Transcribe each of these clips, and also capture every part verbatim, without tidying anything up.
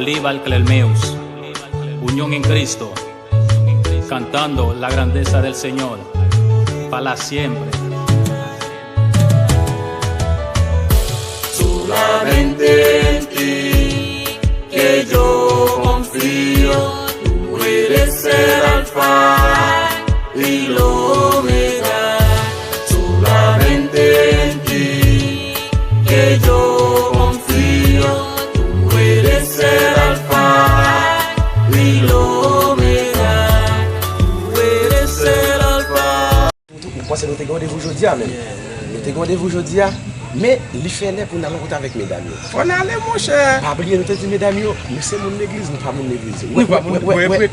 Liba al Klemeus, unión en Cristo, cantando la grandeza del Señor, para siempre. Solamente en ti que yo confío, tú eres el alfa y el omega. Solamente en ti que yo confío, tú eres el alfa y el omega. Tú eres el alfa. Ou panse nou te gen randevou jodi a menm? Nou te gen randevou jodi a, men li fè lè pou n al rankontre avèk medam yo. Fò n ale, monchè. Pa bliye, nou te di medam yo, nou se moun legliz, nou pa moun legliz. Nou pa moun, wè, wè,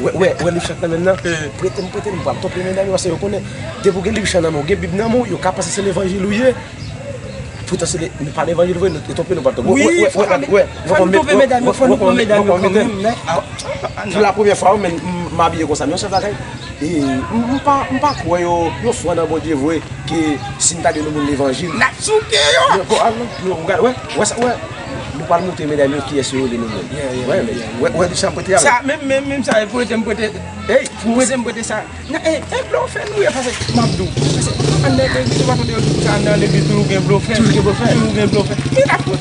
wè, wè, nou chak nan menm nan. Prete m, prete m, m pral tonpe medam yo, paske yo konnen, depi w gen liv chan nan men w, gen bib nan men w, yo ka panse se levanjil ou ye. Poutan se le, nou pa levanjil vre, nou te tonpe, nou pral tonpe. Wi, fò n tonpe medam yo, fò n tonpe medam yo kanmenm. Pou la premyè fwa, men m abiye konsa, men yon sèl bagay. E, m, m pa, m pa kwè yo, yo fwa nan Bondye vre, ke si n ta di nou moun levanjil. N ap souke yo! Yo, bon, al non, nou, ou gade, wè, wè sa, wè. Nou pral montre medam yo kiyès yo rele nou menm. Wè, men, wè, wè, sa m prete a, sa, menm, menm, menm sa, e prete, m prete. Ey, pou prete, m prete sa. Nan, e, e blofè nou ye, paske m ap di w. Paske anndan legliz, ou pa konn yo di sa, anndan legliz, toujou gen blofè. Toujou gen blofè. Toujou gen blofè. Men n ap konn.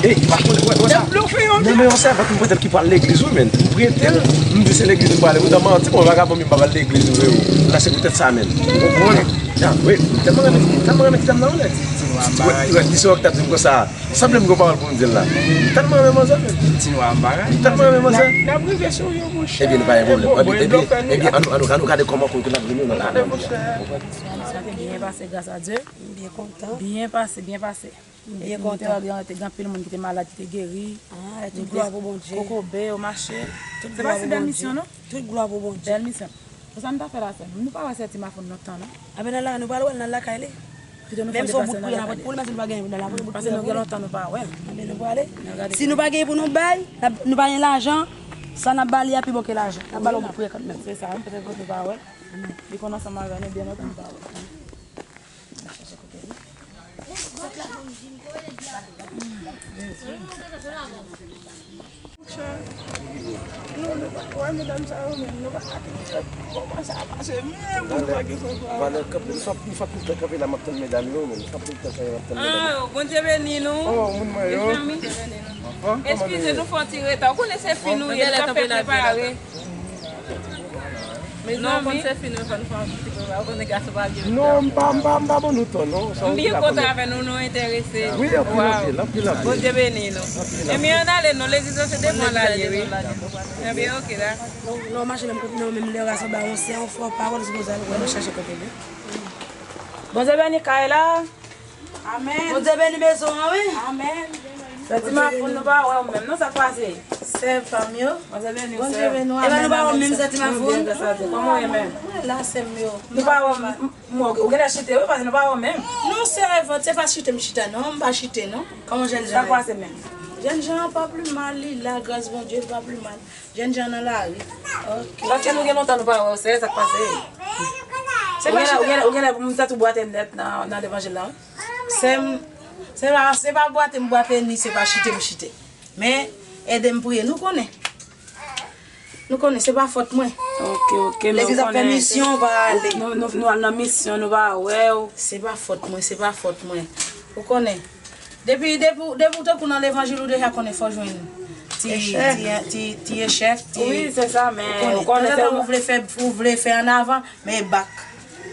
Ey, pa konn, wè, wè sa. Nan blofè yo, non, men yon sèvant m prete l ki pral legliz, wi, men. M prete l, m di se legliz m prale. Ou ta manti, bon, vagabon, m pa pral legliz, vre, wi. La, se poutèt sa, men. Ou konprann? Jan, wi, m tèlman renmen, m tèlman renmen ti dam nan, wi, nèg. Ti nwa m bagay. Wi, wi, li se wè k t ap di m konsa. Sanble m gen yon pawòl pou m di l la. M tèlman renmen manzè, men. Ti nwa m bagay. M tèlman renmen manzè. N ap, n ap rive sou yo, monchè. Ebyen, nou pa gen pwoblèm. Ebyen, ebyen, ebyen, ann nou, ann nou, ann nou gade kòman pou n ap vini nan kòman. Sa te byen pase, gras a Dye. M byen kontan. Byen pase, byen pase. M byen kontan. Te gen anpil moun ki te malad, ki te geri. Ah, tout glwa pou Bondye. Kokobe, yo mache. Se pa si bèl misyon, non? Tout glwa pou Bondye. Bèl misyon. Konsa nou ta fè la sè. Nou pa wè sè Ti Mafoun lontan, non. Apre nan la, nou pral wè l nan lakay li. Menm si yon bout priyè n ap pou li, men si nou pa gen pou nou la, pou nou bout priyè pou li. Paske nou gen lontan nou pa wè l. Anben nou prale. Si nou pa gen pou nou bay, n ap, nou pa gen lajan, sa n ap ba li a pi bon ke lajan. N ap ba l yon bout priyè kanmenm. Se sa, petèt nou pa wè l. Li konn ansanm avè nou byen lontan nou pa wè l. Nou, nou pa wè medam sa yo menm, nou pa ka kite yo kòmanse a pase menm pou nou pa gen fanfan. Valè kanpe, nou fè, nou fè tout tan kanpe la, m ap tann medam yo, men nou fè tout tan kanpe, m ap tann medam yo. Ah, Bondye beni nou. Oh, moun mwen yo. Mezanmi. Eskize nou fè yon ti reta. Ou konnen se fi nou ye, nou t ap fè prepare. Mezanmi. Non, konn se fi nou, fò nou fè yon ti prepare. Ou konnen gason pa byen. Non, m pa, m pa, m pa ban nou tò, non. M byen kontan avè nou, nou enterese. Wi, anpil, anpil, anpil, anpil. Bondye beni nou. Ebyen, ann ale non, legliz lan se devan l ale, wi. Ebyen, oke, dakò. Non, non, mache menm kote, non, menm lè rasanble a yon sè, yon frè, pawòl, se konsa, nou chache kote li. Bondye beni kay la. Amèn. Bondye beni mezon an, wi. Amèn. Sè Ti Mafoun, nou pa wè w menm, non, sa k pase? Sè pa m yo. Bondye beni w, sè. Bondye beni w, amèn, amèn, sè. Epa nou pa wè w menm, sè Ti Mafoun? Kòman w ye menm? Mwen la, sè m yo. Nou pa wè w, m, m, ou genlè chite, wi, paske nou pa wè w menm. Non, sèvant, se pa chite m chita, non, m pa chite, non. Kòman jèn jan an? Sa k pase menm? Jèn jan an pa pli mal, li la, gras Bondye, li pa pli mal. Jèn jan nan lari. Ok. Paske nou gen lontan nou pa wè w, sè, sa k pase? Se pa chita. Ou genlè, ou genlè, ou genlè pou m santi w bwate nèt nan, nan levanjil la, wi. Sè m, se pa, se pa bwate m bwate ni se pa chite m chite. Men, ede m priye. Nou konnen. Nou konnen, se pa fòt mwen. Ok, ok, men legliz ap fè misyon, pa ale. Nou, nou, nou al nan misyon, nou pa wè w. Se pa fòt mwen, se pa fòt mwen. Ou konnen. Depi, depi, depi w tankou nan levanjil, ou deja konnen fò jwenn ti, ti, ti, ti echèk, ti. Wi, se sa, men ou konnen, tanzantan ou vle fè, ou vle fè ann avan, men bak.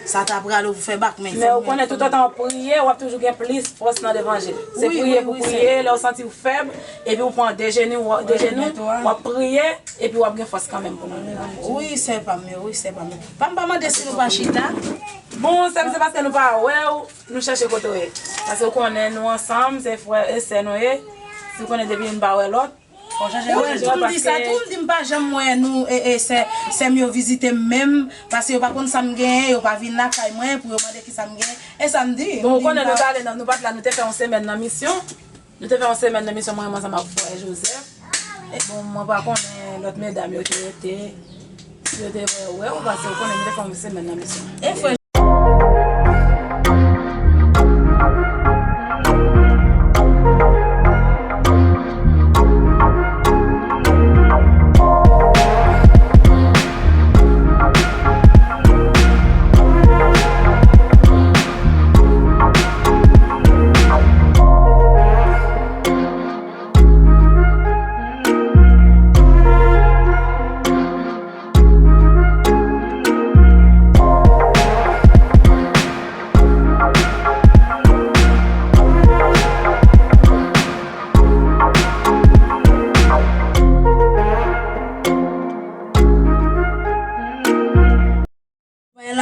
Sa ta prale ou fè bak, men. Men ou konnen toutotan w ap priye, w ap toujou gen plis fòs nan levanjil. Se priye pou priye, lè w santi w fèb, epi w pran de jenou, w, de jenou, w ap priye, epi w ap gen fòs kanmenm pou nan levanjil. Wi, sè pa m yo, wi, sè pa m yo. Pa m pa mande si nou pa chita. Bon, sè m, se paske nou pa wè w, nou chèche kote w ye. Paske w konnen nou ansanm, se frè e sè nou ye. Si w konnen depi youn pa wè lòt, Mwen toujou di sa tou, m di m pa janm wè nou, e, e, sè, sè m yo vizite m menm, paske yo pa konn sa m genyen, yo pa vin lakay mwen pou yo mande ki sa m genyen. E sa m di. Bon, ou konnen nou t ale nan, nou pa t la, nou te fè yon semèn nan misyon. Nou te fè yon semèn nan misyon, mwen menm ansanm ak frè Joseph. E bon, mwen pa konnen lòt medam yo te rete, si yo te wè, wè w, paske ou konnen nou te fè yon semèn nan misyon. E frè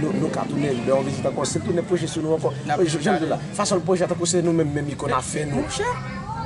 nou, nou ka tounen, lè yon vizit ankò, se tounen preche sou nou ankò. Jan m di la, fason l preche tankou se nou menm, menm li konn afè nou. Monchè.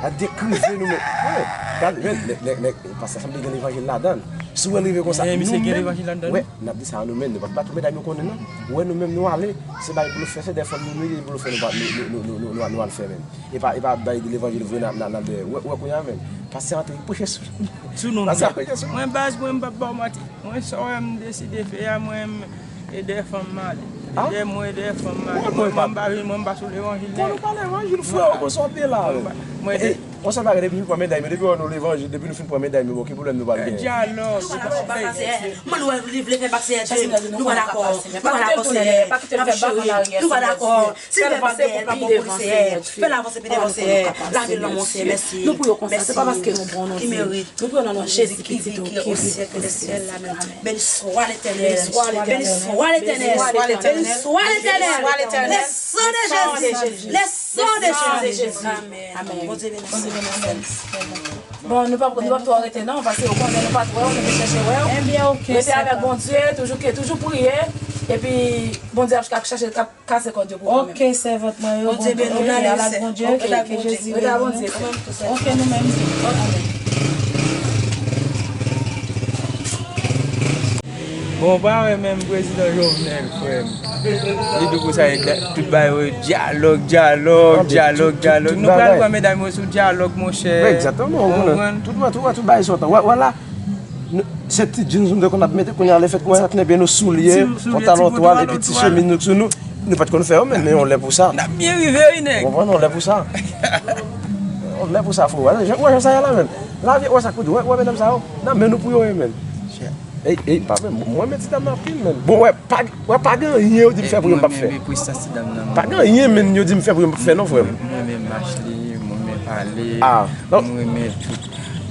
A dekrive nou menm. Wi. Gade, men, nèg, nèg, nèg, pastè sanble gen levanjil ladan l. Si w wè l rive konsa, nou menm, wè, n ap di sa nou menm, nou pa t bat medam yo konnen non. Ou wè nou menm nou ale, se bagay pou nou fè, se dè fanm nou nou ye pou nou fè, nou pa, nou, nou al fè menm. E pa, e pa bay levanjil vre n ap, n ap, n ap dèyè. Ou wè, ou wè kounye a menm. Pastè antre, li preche sou nou. Sou nou. Pastè a preche sou nou. Mwen baz, mwen m p ap ba w manti. Mwen sa w wè m deside fè a, mwen m ede fanm m ale. Ede mwen ede fanm m ale. Mwen, mwen pa vin, mwen m pa sou levanjil. Bon, nou pa levanjil, frè, ou konsa w te la. Mwen ede. Yon sèl bagay, depi nou pran medam yo, depi w wè nou levanjil, depi nou fin pran medam yo, bon, ki pwoblèm nou pral gen? Dyalòg. Mwen, nou wè li vle fè bak Seyè Dye. Nou pa dakò. Nou pa dakò, Seyè. Papi cheri, nou pa dakò. Silvouplè, Seyè, fè l avanse pi devan, Seyè. Lave l nan men w, Seyè. Mèsi. Nou pou yo konsa, se pa paske nou bon nou di. Nou pou yo nan non Jezi Pitit ou ki viv o syèk dè syèl la menm. Beni swa Letènèl. Beni swa Letènèl. Beni swa Letènèl. Le sang de Jésus. Le sang de Jésus. Amèn. Bondye beni. Bondye beni. Bon, nou p ap, nou p ap twò rete non, paske ou konnen nou pa t wè w, nou te chèche wè w. Ebyen, oke, rete avèk Bondye, toujou ke, toujou priye, epi Bondye ap, ap chache, ap kase kòd yo pou ou menm. Oke, sèvant mwen yo, Bondye beni w, n ale, sè. Bondye, oke, ke Jezi beni w. Rete ak Bondye, sè. Oke, nou menm tou. Bon, ou pa wè menm prezidan Jovenel, frè m. Li di konsa, tout bagay, dyalòg, dyalòg, dyalòg, dyalòg. Nou pral pran medam yo sou dyalòg, monchè. Wi, egzakteman, ou konprann? Tout, tout, tout bagay sòtan. Wè, wè la, se ti jeans nou te konn ap mete, kounye a lefètke wè sa kenbe nou soulye, pantalon twal, epi ti chemiz nou sou nou. Nou pa t konn fè yo, men, men yon lè pou sa. N ap byen rive, wi, nèg. Ou konprann, yon lè pou sa. Yon lè pou sa, frè. Wè, wè jan sa ye la, menm. Lavi, wè sa k pou di, wè, wè medam sa yo. Nan men nou pou yo ye, menm. Ey, ey, pa menm. Mwen renmen ti dam nan anpil, menm. Bon, wè, pa, wè, pa gen anyen yo di m fè pou yo m p ap fè. Pa gen anyen, menm, yo di m fè pou yo m p ap fè, non, frè m. Mwen renmen mach li, mwen renmen pale, mwen renmen tout.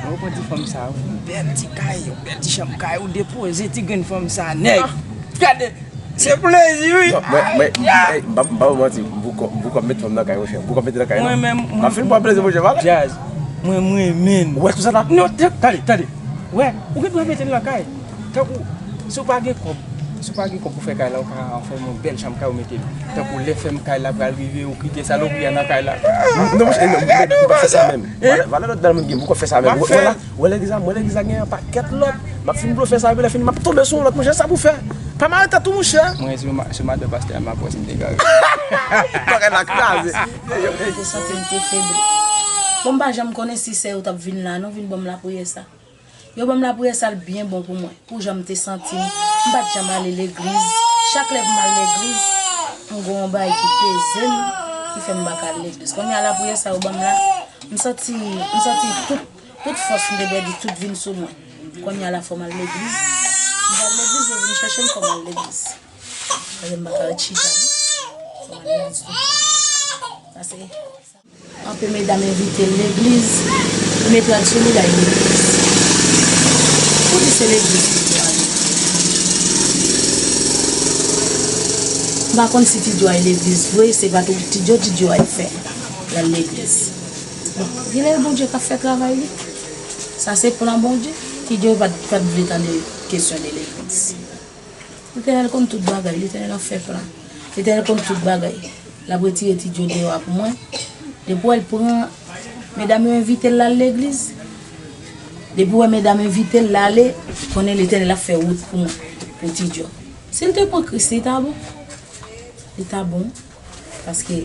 Lè w pran ti fanm sa, yon bèl ti kay, yon bèl ti chanm kay, ou depoze ti grenn fanm sa, nèg. Gade, se plezi, wi. Non, mwen, mwen, ey, m pa, m pa manti, m poko, m poko met fanm nan kay, monchè. M poko mete nan kay, non. Mwen menm, m ap fin pran plezi, monchè, pale. Jazz, mwen, mwen renmen. Ou wè tout sa la? Non, tande, tande. Wè, ou gen dwa mete l nan kay. Tankou, si w pa gen kòb, si w pa gen kòb pou fè kay la, ou ka fè m yon bèl chanm kay ou mete m. Tankou lè fèm kay la pral rive, ou kite salopri a nan kay la. Non, monchè, non, m p ap fè sa menm. Valè, valè lòt dal moun gen, m poko fè sa menm. Ou wè la, ou wè legliz la, mwen legliz la gen yon pakèt lòt. M ap fin blofe sa, epi lè fini, m ap tonbe sou yon lòt, monchè, sa pou fè. Pa mare tèt ou, monchè. Mwen, se ma-, se madan pastè a, m ap wè si m te gare. Bagay la kraze. Te santi m te febli. Bon, m pa janm konnen si sè yo t ap vin la, non, vin ban m lapriyè sa. Yo ban m lapriyè sa, l byen bon pou mwen. Pou jan m te santi m, m pa t janm ale legliz. Chak lè pou m al legliz, m gen yon bagay ki peze m, ki fè m pa ka al legliz. Kounye a lapriyè sa yo ban m la, m santi, m santi tout, tout fòs m te pèdi, tout vin sou mwen. Kounye a la fò m al legliz. M pa al legliz, yo vin chèche m, fò m al legliz. Paske m pa ka ret chita non. Fò m al legliz tou. Sa se Anpe medam envite l legliz, li mete rad sou li, l al legliz. Pou li se legliz li dwe ale. M pa konn si Ti Djo al legliz vre, se pa tou Ti Djo, Ti Djo al fè, l al legliz. Bon, genlè Bondye k ap fè travay li. Sa se plan Bondye. Ti Djo pa t, pa t vle tande kesyon de legliz. Letènèl konn tout bagay, Letènèl ap fè plan. Letènèl konn tout bagay. L ap retire Ti Djo deyò a pou mwen. Depi w wè l pran, medam yo envite l al legliz. Depi w wè medam envite l, l ale, konnen Letènèl ap fè wout pou mwen, pou Ti Djo. Si l te pran Kris, li ta bon. Li ta bon. Paske,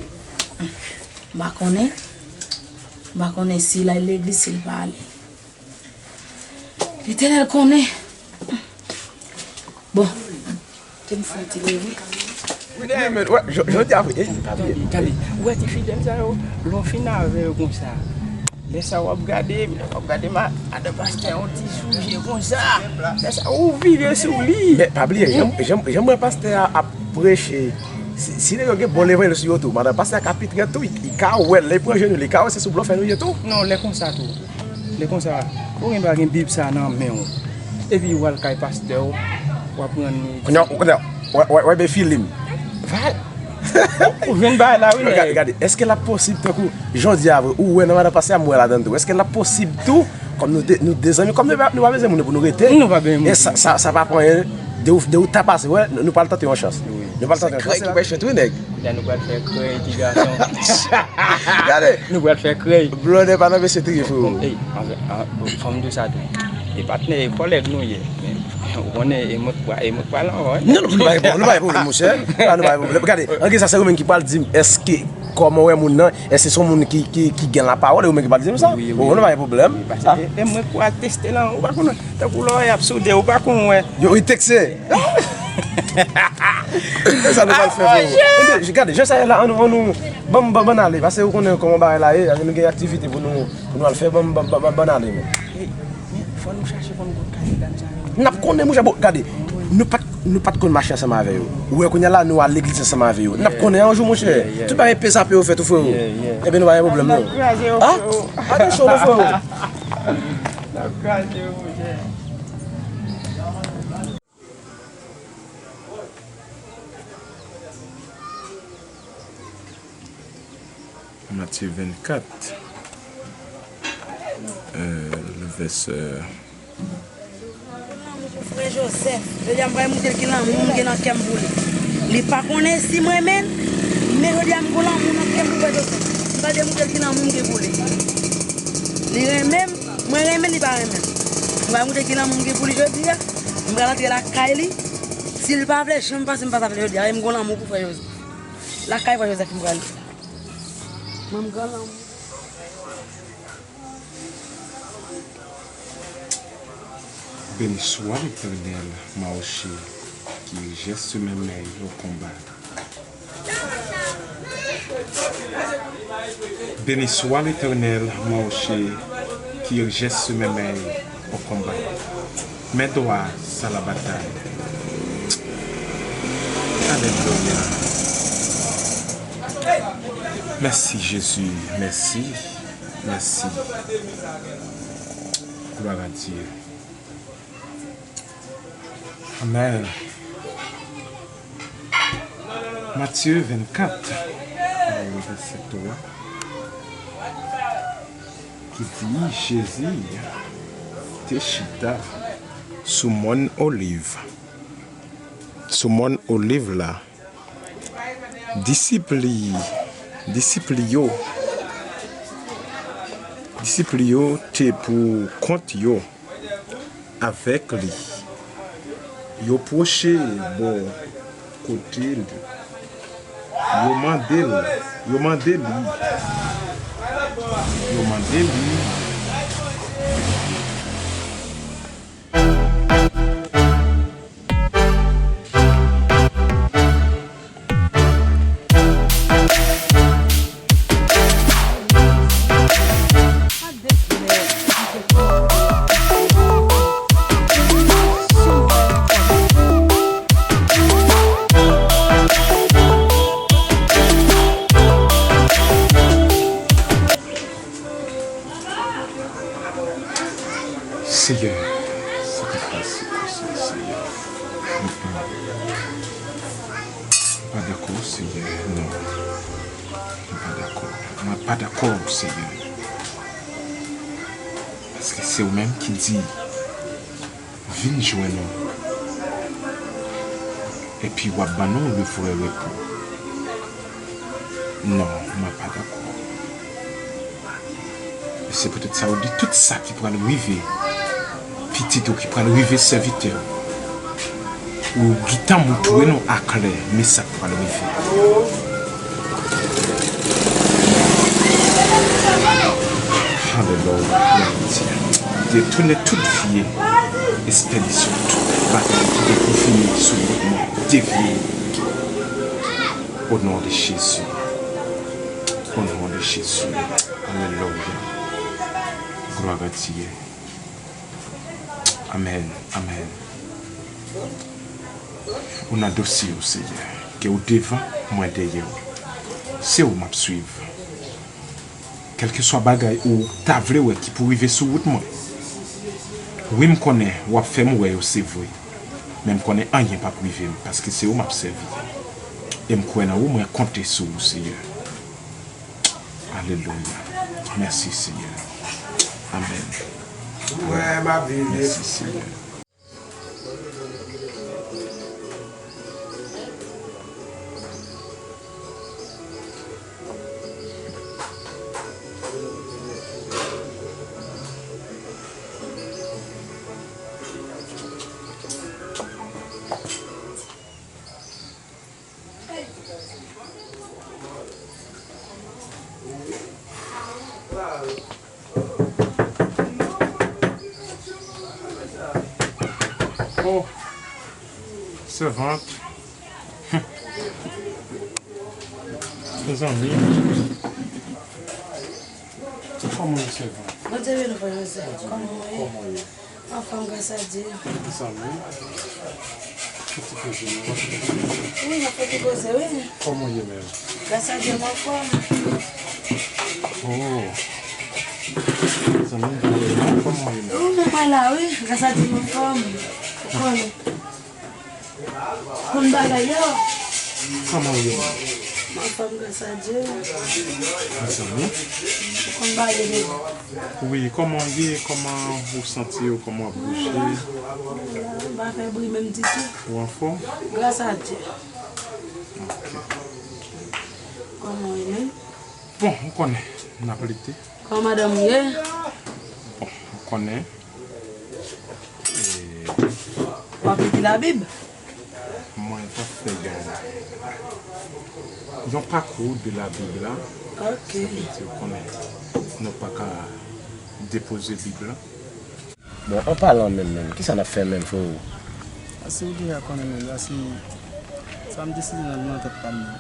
m pa konnen. M pa konnen si l al legliz, si l pa ale. Letènèl konnen. Bon, te m fè yon ti leve. Wi, men, wè, jodi a, wi, eh, pa bliye. Tande, tande. Ou wè ti fidèl sa yo, lè w fin avè yo konsa, lè sa w ap gade, w ap gade ma-, madan pastè yon ti souje konsa. Lè sa, ou vire sou li. Men pa bliye, jan, jan, jan m wè pastè a ap preche, si, si nèg yo gen bon levanjil sou yo tou, madan pastè a ka pi trèt tou, li, li ka wè, lè l pran jenou, li ka wè se sou blofè nou ye tou. Non, lè konsa tou. Lè konsa, ou gen dwa gen Bib sa nan men w. Epi w al kay pastè w, w ap rann li. Kounye a, kounye a, w, w, w ap fè filim. Va. Ou jwenn bagay la, wi, nèg. Gade, gade, èske l ap posib tankou jodi a vre, ou wè nan madan pastè a, m wè ladan l tou. Èske l ap posib tou, kòm nou de, nou de zanmi, kòm nou pa, nou pa bezwen moun pou nou rete. Nou pa bezwen moun. E sa, sa, sa pa pran anyen, de ou, de ou ta pase, wè, nou, nou pral tante yon chans. Wi. Nou pral tante yon chans. Se krèy ki pral fèt, wi, nèg. Kounye a nou pral fè krèy, ti gason. Gade. Nou pral fè krèy. Blòdè pa nan mesye triye, frero. Ey, anfèt, an, fò m di w sa tou. E patnè, e kòlèg nou ye. Men, ou konnen, e mwen k pra-, e mwen k pale ankò, wi. Non, non, nou pa gen pwoblèm, nou pa gen pwoblèm, monchè. La, nou pa gen pwoblèm. Gade, ann gen sa, se ou menm ki pral di m, èske, kòman w wè moun nan, èske se yon moun ki, ki, ki gen lapawòl, e ou menm ki pral di m sa? Wi, wi. Bon, nou pa gen pwoblèm. Wi, paske, e, e mwen k pral teste la, ou pa konn, tankou lè y ap sode, ou pa konn wè. Yo, wi, tekse. E sa nou pral fè, frero. Ebyen, gade, jan sa ye la, ann nou, ann nou, banm, banm, bann ale, paske ou konnen kòman bagay la ye, nou gen aktivite pou nou, pou nou al fè, banm, banm, banm, banm, bann ale, men. Ey, men, fò nou chache konn kot kay medam sa yo. N ap konnen, monchè, bon, gade, nou pa t, nou pa t konn mache ansanm avè yo. Ou wè, kounye a la, nou al legliz ansanm avè yo. N ap konnen yon jou, monchè. Tout bagay pe zape yo fè tou, frero. Ebyen, nou pa gen pwoblèm, non. N ap kraze yo, frero. A? Pa gen cho, non, frero. N ap kraze yo, monchè. Matye vennkat, euh, le vèsè. Frè Joseph, jodi a m pral montre l ki lanmou m gen nan kè m pou li. Li pa konnen si m renmen l, men jodi a m gon lanmou nan kè m pou Frè Joseph. M pral demontre l ki lanmou m gen pou li. Li renmen m, mwen renmen l, li pa renmen m. M pral montre l ki lanmou m gen pou li jodi a. M pral antre lakay li. Si l pa vle janm pase, m pa sa vle jodi a. M gon lanmou pou Frè Joseph. Lakay Frè Joseph m pral. Mwen m gran lanmou. Béni soit l'Éternel, ma rocher, qui exerce mes mains au combat. Béni soit l'Éternel, mon rocher, qui exerce mes mains au combat. Mes doigts à la bataille. Mèsi, Jezi. Mèsi. Mèsi. Glwa a Dye. Amèn. Matye vennkat, vèsè twa, ki di, Jezi te chita sou mòn Oliv. Sou mòn Oliv la, disip li, disip li yo, disip li yo te pou kont yo avèk li. Yo pwoche bò kote l. Yo mande l, yo mande li, yo mande li. Seyè, sa k ap pase konsa, Seyè? Mm, mm. Mwen pa dakò, Seyè, non. Mwen pa dakò. Mwen pa dakò, Seyè. Paske se ou menm ki di, vin jwenn ou. Epi w ap ban nou le vrè repo. Non, mwen pa dakò. E se poutèt sa ou di tout sa ki pral rive pitit ou, ki pral rive sèvitè ou. Ou gentan moutre nou aklè men sa k pral rive. Alelouya, glwa a Dye. Detounen tout vye espedisyon, tout bagay ki gen pou vini sou wout mwen, devye. O non de Jezi. O non de Jezi. Alelouya. Glwa a Dye. Amèn. Amèn. Ou nan dosye w, Seyè. Ke w devan, mwen dèyè w. Se ou m ap swiv. Kèlkeswa bagay ou ta vle wè ki pou rive sou wout mwen. Wi, m konnen w ap fè m wè yo, se vre. Men m konnen anyen p ap rive m, paske se ou m ap sèvi. E m kwè nan ou, mwen konte sou ou, Seyè. Alelouya. Mèsi, Seyè. Amèn. Mwen, m ap viv. Mèsi, Seyè. Oh, sèvant. Mezanmi. Kòman w ye, sèvant? Bondye beni w, frè Joseph. Kòman w ye? Kòman w ye? Anfòm, gras a Dye. Zanmi, fè ti poze non. Wi, m ap fè ti poze, wi. Kòman w ye menm? Gras a Dye, m anfòm. Oh. Zanmi, kòman w ye menm? Wi, men mwen la, wi. Gras a Dye, m anfòm. Ou konnen. Konn bagay yo. Kòman w ye menm? M anfòm, gras a Dye. Mezanmi. Ou konn bagay yo. Wi, kòman w ye? Kòman ou santi w? Kòman w ap bouje? M pa fè bri menm ditou. Ou anfòm? Gras a Dye. Ok. Kòman w ye menm? Bon, ou konnen, n ap lite. Kòman madanm ou ye? Bon, ou konnen. E, w ap li Labib? Mwen t ap fè yon, yon pakou de Labib la. Ok. Sa vle di, ou konnen, nou pa ka depoze Bib la. Bon, an palan menm, menm, kisa n ap fè menm, freo? Paske ou deja konnen menm, paske sa m deside nan, nan tèt pa m menm.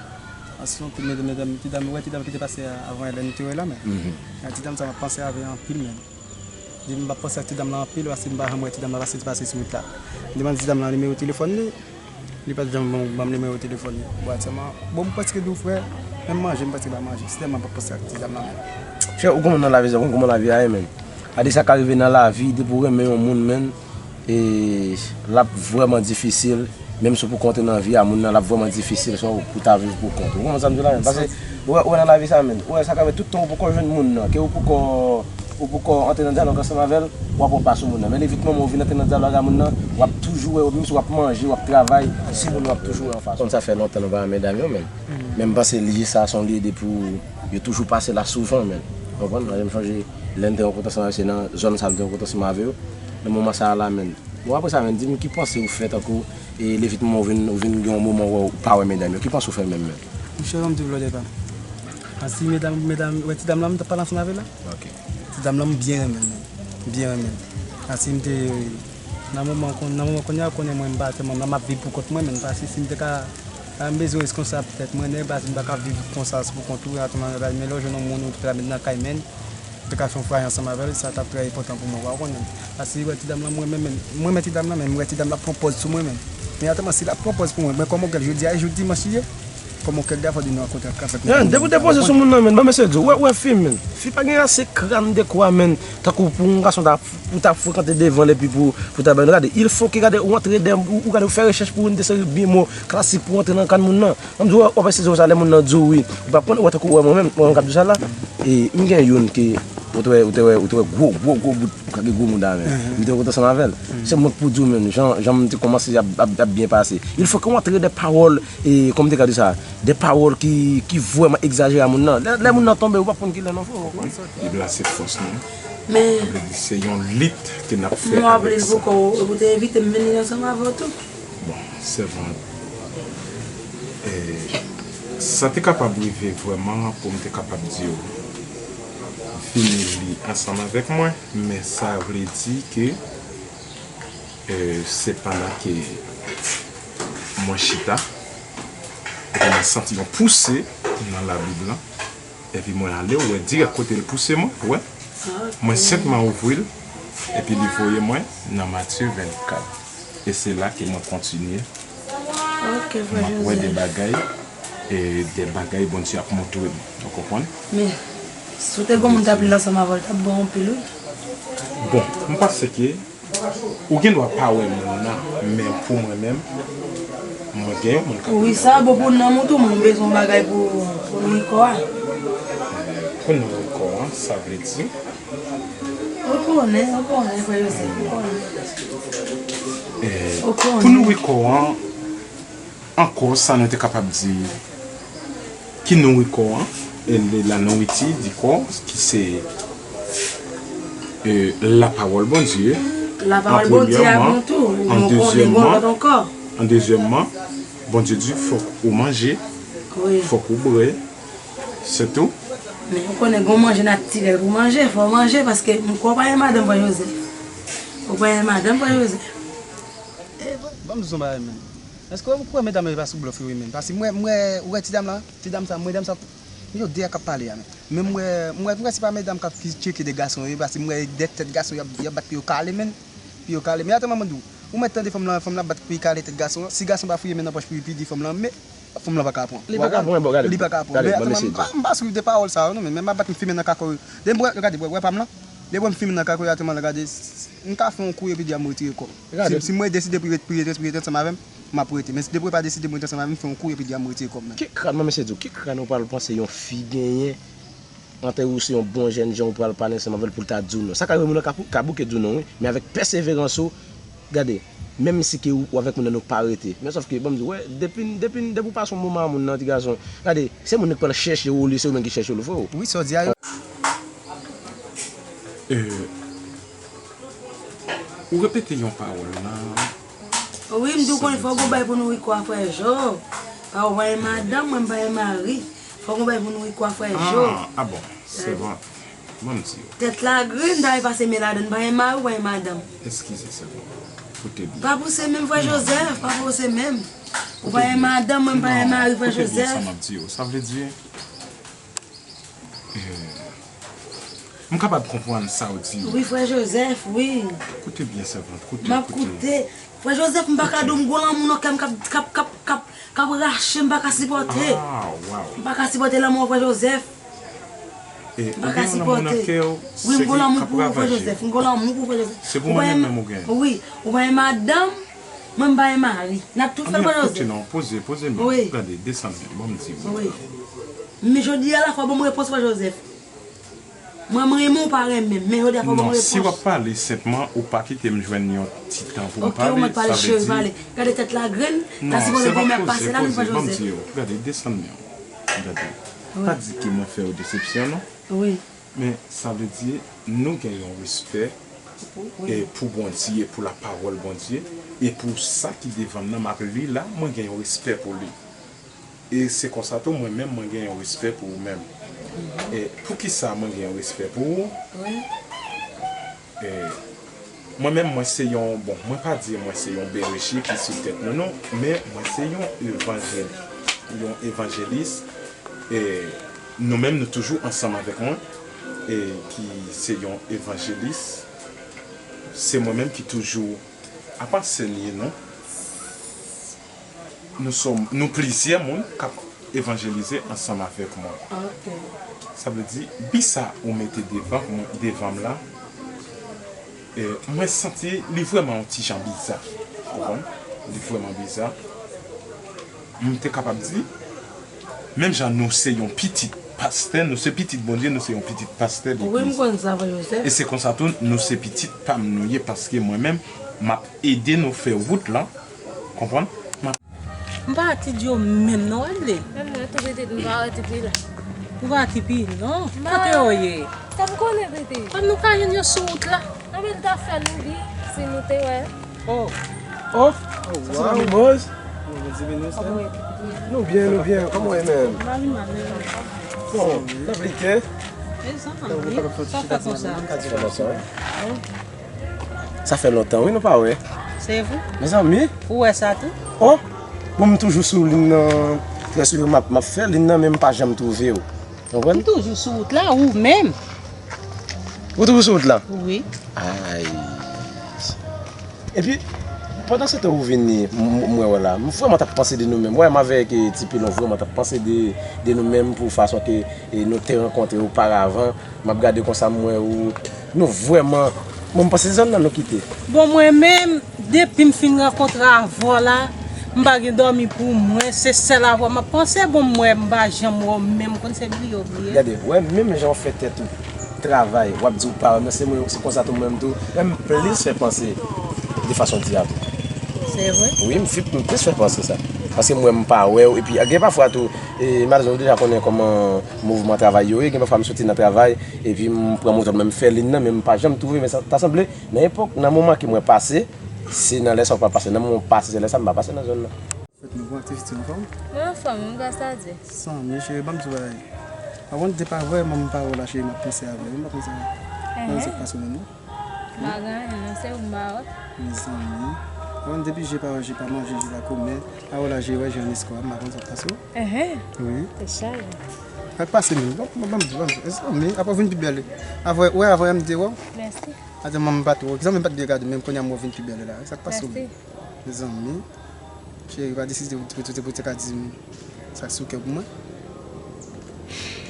Paske se yon ti medam, medam, ti dam, ou wè ti dam ki te pase a, avan yè la, nou te wè la menm. Mhm. A, ti dam sa m ap panse avè l anpil menm. Di m p ap panse ak ti dam la anpil, paske m pa janm wè ti dam la pase, pase sou wout la. M te mande ti dam la nimewo telefòn li. Li pa t janm ban m, ban m nimewo telefòn li. Bon, atèman, bon, m prèske di w, frè, menm manje, m prèske pa manje. Se tèlman m pa panse ak ti dam nan menm. Chè, ou konn nan lavi sa, ou konn kòman lavi a ye, menn. Gade sa ka rive nan lavi, depi w renmen yon moun, menn, e l ap vrèman difisil, menm si w poko antre nan vi a moun nan, l ap vrèman difisil, sa w pou ta viv pou kont ou. Ou konprann sa m di w la, menn? Paske, ou wè, ou wè nan lavi sa, menn, ou wè sa ka rive tout tan ou poko jwenn moun nan, ke ou poko, ou poko antre nan dyalòg ansanm avè l, w ap wè w pa sou moun nan. Men levi t moman ou vin antre nan dyalòg a moun nan, w ap toujou wè, menm si w ap manje, w ap travay, se moun nan w ap toujou wè anfas ou. Konn sa fè lontan nou pa wè medam yo, menn. Men m panse lye sa a se yon lye depi w, yo toujou pase la souvan, menn. Ou konprann? Mwen, m chonje lè m te rankontre ansanm avè l, se nan zòn sa a m te rankontre ansanm avè yo. Nan moman sa a la, menn. Bon, apre sa, menn, di m ki panse ou fè tankou, e, levi t moman ou vin, ou vin gen yon moman ou pa wè medam yo. Ki panse ou fè menm, menn? Monchè, ban m di w lòt pa. Ansi medam, medam, wè ti dam la, m t ap pale ansanm avè l la. Ok. Ti dam la, m byen renmen l, menn. M byen renmen l. Ansi m te, nan moman kon, nan moman kounye a, konnen mwen, m pa tèlman, m ap viv pou kont mwen, menn. Paske si m te ka, a, m bezwen reskonsab tèt mwen nèt, paske m pa ka viv konsa sou pou kont ou, atèman, men lè w jwenn yon moun ou te ka met nan kay, menn, te ka fè yon fwaye ansanm avè l, sa t ap trè enpòtan pou mwen, pa w konnen. Paske wè ti dam la, mwen menm, mwen renmen ti dam la, men mwen ti dam la pran pòz sou mwen menm. Men atèman, si l ap pran pòz pou mwen, mwen kòman kèl jodi a, e jou dimanch li ye, kòman kèl de a fò di nou rankontre ak kafèt. Depi w te poze sou moun nan, menn, ban mesye di w, wè, wè fi, menn. Fi pa gen ase kran de kwa, menn, tankou pou yon gason ta, pou ta frekante devan l epi pou, pou ta bay nou gade. Il faut que gade, ou antre de, ou, ou gade, ou fè rechèch pou yon de seri byen mo klasik pou antre nan kran moun nan. An m di w, w ap eseye sa lè moun nan di w wi. Ou p ap konn, ou wè tankou w wè mwen menm, mwen menm k ap di w sa la. E m gen youn ke ou te wè, ou te wè, ou te wè gwo, gwo, gwo bout, ou ka gen gwo mouda men. M te wè ou te ansanm avè l. Se mwen k pou di w menm, jan, jan m te kòmanse ap, ap, ap byen pase. Il faut que w antre de pawòl, e kòman m te ka di sa, de pawòl ki, ki vrèman egzajere a moun nan. Lè, lè moun nan tonbe, ou p ap konn kilè non, frè. Bib la se fòs nou. Men. Sa vle di se yon lit ke n ap fè avèk sa. Mwen ap li poko, ou te envite m vini ansanm avè w tou. Bon, sèvant, eh, sa te kapab rive vrèman pou m te kapab di w, vini li ansanm avèk mwen, men sa vle di ke, eh, se pandan ke mwen chita, epi mwen santi yon pouse nan Labib lan, epi mwen ale, ou wè dirèk kote l pouse mwen, ou wè. Mwen senpman ouvri l, epi li voye mwen nan Matye vennkat. E se la ke mwen kontinye. M ap wè de bagay, e de bagay Bondye ap montre m. Ou konprann? Men, si w te gen yon moun t ap li ansanm avè w, l t ap bon anpil, wi. Bon, m panse ke ou gen dwa pa wè moun nan, men pou mwen menm, mwen gen yon moun k ap li avè m. Wi, sa bon pou nanm ou tou, men w bezwen yon bagay pou, pou nouri kò a. Pou nouri kò a, sa vle di? Ou konnen, ou konnen, frè Joseph, ou konnen. Eh, ou konnen. Pou nouri kò a, ankò, sa nou te kapab di ki nouri kò an, e le- la nourriture du corps, ki se, e, lapawòl Bondye. Lapawòl Bondye ak nou tou. An premyèman, an dezyèmman, an dezyèmman, Bondye di fòk ou manje, wi, fòk ou bwè, se tou. Men ou konnen gon manje natirèl pou manje, fò manje, paske m kwè w pa gen madanm, frè Joseph. Ou pa gen madanm, frè Joseph. Ban m di w yon bagay, menn. Èske w kwè medam yo pa sou blòf yo, wi, menn? Paske m wè, m wè, ou wè ti dam la, ti dam sa, m wè dam sa, yo de a k ap pale a, menn. Men m wè, m wè, m wè se pa medam k ap ki tcheke de gason yo, paske m wè de tèt gason y ap, y ap bat pou yo kale, menn. Pou yo kale. Men atè manman di w, ou mèt tande fanm lan, fanm lan ap bat pou li kale tèt gason an. Si gason pa fouye men nan pòch pou li pidi fanm lan, men fanm lan pa ka pran. Li pa ka pran, bon, gade. Li pa ka pran. Men atè manman, m pa, m pa swiv de pawòl sa yo, non, men, men m ap bat m fimen nan kako yo. Depi m wè, gade, wè, wè pa m lan. Depi m fimen nan kako yo, atè manman, gade, m ka fè yon kou epi di a m retire kò m. Si, si mwen deside pou ret, pou ret, pou ret ansanm avè m, m ap rete. Men si depi w pa deside pou ret ansanm avè m, fè yon kou epi di a m retire kò m, menn. Ki kran, mwen mesye di w, ki kran ou pral panse yon fi genyen, antre ou se yon bon jènjan, ou pral pale ansanm avè l pou l ta di w non? Sa ka rive moun nan ka pou- ka bouke di w non, wi. Men avèk pèseverans ou, gade, menm si ke ou, ou avèk moun nan nou pa rete. Men sòf ke, ban m di w, wè, depi, depi, depi w pase yon moman a moun nan, ti gason, gade, se moun nan ki pral chèche w olye se ou menm ki chèche w, frè. Wi, sa w di a yo. Euh, ou repete yon pawòl nan. Wi, m di w konnen fò w gon bagay pou nouri kò a, frè Jo. Pa w pa gen madanm, mwen m pa gen mari. Fò w gon bagay pou nouri kò a, frè Jo. Ah, ah bon, sèvant. Ban m di w. Tèt la grenn, ta pase men ladan, pa gen mari, pa gen madanm. Eskize, sèvant. Koute byen. Pa pouse menm, frè Joseph, pa pouse menm. Ou pa gen madanm, mwen m pa gen mari, frè Joseph. Koute byen sa m ap di w. Sa vle di, eh, m kapab konprann sa w di yo. Wi, frè Joseph, wi. Koute byen, sèvant, koute, koute. M ap koute. Frè Joseph, m pa ka di w m gon lanmou nan kè m k ap, k ap, k ap, k ap, k ap rache, m pa ka sipòte. Ah, wow. M pa ka sipòte lanmou an, frè Joseph. E, m pa ka sipòte. Wi, m gon lanmou pou ou, frè Joseph. M gon lanmou pou ou, frè Joseph. Se pou mwen menm ou gen. Wi, ou pa gen madanm, mwen m pa gen mari. N ap tou fè l, frè Joseph. Non, poze, poze men. Wi. Gade, desann men, ban m di w. Wi. Men jodi a la fò ban m repons, frè Joseph. Mwen, m renmen w, ou pa renmen m, men jodi a fò ban m repons. Non, si w ap pale senpman, ou pa kite m jwenn yon ti tan pou m pale, sa vle di. Gade tèt la grenn, ta sipoze gon mè ap pase la, nou pa Joseph. Gade, desann men w. Gade. Pa di ke mwen fè w desepsyon, non. Wi. Men, sa vle di, nou gen yon respè, e, pou Bondye, pou lapawòl Bondye, e pou sa ki devan m nan, m ap li la, mwen gen yon respè pou li. E se konsa tou, mwen menm, mwen gen yon respè pou ou menm. E poukisa mwen gen yon respè pou ou? Wi. E mwen menm, mwen se yon, bon, mwen pa di mwen se yon bereche ki sou tèt nou, non, men mwen se yon evanjel-, yon evanjelis. E nou menm, nou toujou ansanm avèk mwen, e ki se yon evanjelis. Se mwen menm ki toujou, apa sè l ye, non? Nou sòm, nou plizyè moun k ap evanjelize ansanm avèk mwen. Ok. Sa vle di, bi sa ou mete devan mwen, devan m la, e, mwen santi li vrèman yon ti jan biza. Ou konprann? Li vrèman biza. M te kapab di, menm jan nou se yon pitit pastè, nou se pitit Bondye, nou se yon pitit pastè legliz. Wi, m konn sa, frè Joseph. E se konsa tou, nou se pitit pa m nou ye, paske mwen menm, m ap ede nou fè wout lan. Konprann? M ap M pa ak Tidyo menm non, Wadley. Menm mwen tou pitit, m pa wè Tipi la. Ou pa Tipi, non? Kote yo ye? Sa m konnen pitit. Kòm nou ka jwenn yo sou wout la. Anben, l ta fè nou di si nou te wè. Oh. Oh. Sa se manmi Boz? Nou byen, nou byen. Kòman w ye menm? Bon, n ap like. Sa fè konsa. Sa fè lontan, wi, nou pa wè. Se vre? Mezanmi. Ou wè sa tou? Oh! Bon, m toujou sou liy nan. Trè souvan, m ap, m ap fè liy nan, men m pa janm twouve w. Konprann? M toujou sou wout la, ou menm? Ou toujou sou wout la? Wi. Ay. Epi, pandan se tan ou vini, m, m, m wè w la. M vrèman t ap panse de nou menm. Wè, m avèk, e, Ti Pilon vrèman t ap panse de, de nou menm pou fason ke, e, nou te rankontre oparavan. M ap gade konsa, m wè ou, nou vrèman, bon, m panse se zòn nan nou kite. Bon, mwen menm, depi m fin rankontre avè w la, m pa gen dòmi pou mwen, se sèl avè w m ap panse. Bon, m wè m pa janm wè w, men m konn se bliye w bliye. Gade, wè, menm jan w fè tèt ou travay, w ap di w pa wè m, se mwen, se konsa tou mwen menm tou, wè m plis fè panse de fason di a tou. Se vre? Wi, m fi, m plis fè panse sa. Paske m wè m pa wè w, epi gen pafwa tou, e, malgre w deja konnen kòman mouvman travay yo ye, gen pafwa m soti nan travay, epi m pran moto m, men m fè liy nan, men m pa janm twouve, men sa ta sanble, nan epòk, nan moman ke mwen pase, se nan lè sa w pa pase, nan moman w pase, se lè sa m pa pase nan zòn nan. Fèt nou bon, aktivite anfòm? Mwen anfòm, wi, gras a Dye. Zanmi, cheri, ban m di w bagay. Avan de pa vrèman m pa wè w la, cheri, m ap panse avè w, m pa panse avè w. Nan sa k pase w menm, non? M pa gen anyen, non, se ou m pa wè. Mezanmi. Avan depi je pa wè, je pa manje, je pa kòmè. A wè w la, je wè, je an eskò, m pa konn sa k pase w. Enhen. Wi. Se sa, wi. Sa k pase menm? Bon, bon, bon, bon, mezanmi, apre w vin pi bèl. Apre, wè, avan m te wè w. Mèsi. Atè, manman m pa t wè w. Zanmi m pa t byen gade w, menm kounye a m wè w vin pi bèl la. Sa k pase w menm? Mèsi. Mezanmi. Cheri, pa deside pou, pou, pou, pou te ka di m sa k sou kè w pou mwen.